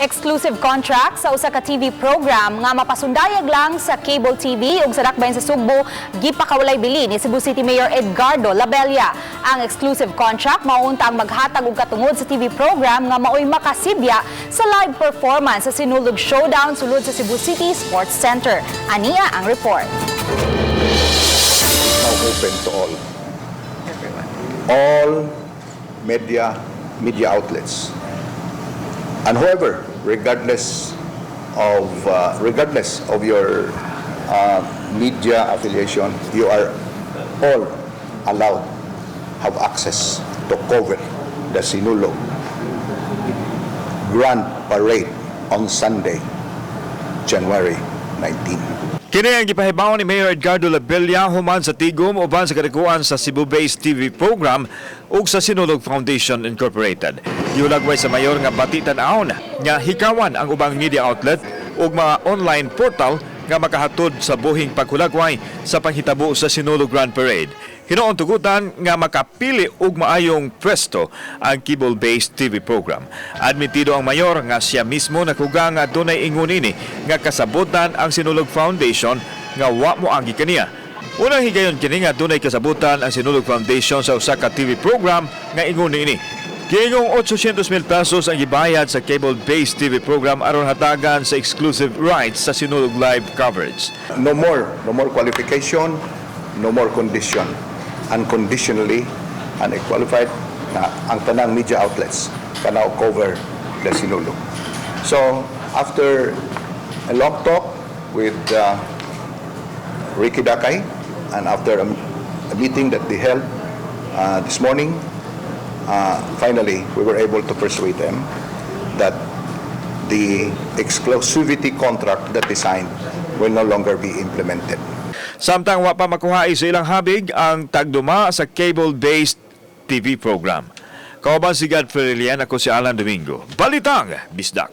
Exclusive contract sa usa ka TV program nga mapasundayag lang sa cable TV ug sa dakbayan sa Sugbo gipakawalay bili ni Cebu City Mayor Edgardo Labella. Ang exclusive contract mao unta ang maghatag og katungod sa TV program nga maoy makasibya sa live performance sa Sinulog Showdown sulod sa Cebu City Sports Center. Ania ang report. Now open to all. All media outlets. And whoever, regardless of your media affiliation, you are all allowed have access to cover the Sinulog Grand Parade on Sunday, January 19. Kini ang gipahibaw ni Mayor Edgardo Labella human sa tigom uban sa kadikuan sa Cebu-based TV program ug sa Sinulog Foundation Incorporated. Gihulagway sa mayor nga bati tan-awon nga hikawan ang ubang media outlet ug mga online portal nga makahatod sa buhing paghulagway sa panghitabo sa Sinulog Grand Parade. Hinuon tugutan nga makapili og maayong pwesto ang cable-based TV program. Admitido ang mayor nga siya mismo nakuga nga dunay ingon ini nga kasabutan ang Sinulog Foundation nga wa mo agi kaniya. Unang higayon kini nga dunay kasabutan ang Sinulog Foundation sa usa ka TV program nga ingon niini. Giingong 800 mil pesos ang gibayad sa cable-based TV program aron hatagan sa exclusive rights sa Sinulog Live coverage. No more qualification, no more condition. Unconditionally and qualified na ang tanang media outlets can now cover the Sinulog. So, after a long talk with Ricky Dakay and after a meeting that they held this morning, finally we were able to persuade them that the exclusivity contract that they signed will no longer be implemented. Samtang wa pa makuha sa ilang habig ang tagduma sa cable-based TV program. Kauban si Godfrey Lilian, ako si Alan Domingo. Balitang Bisdak.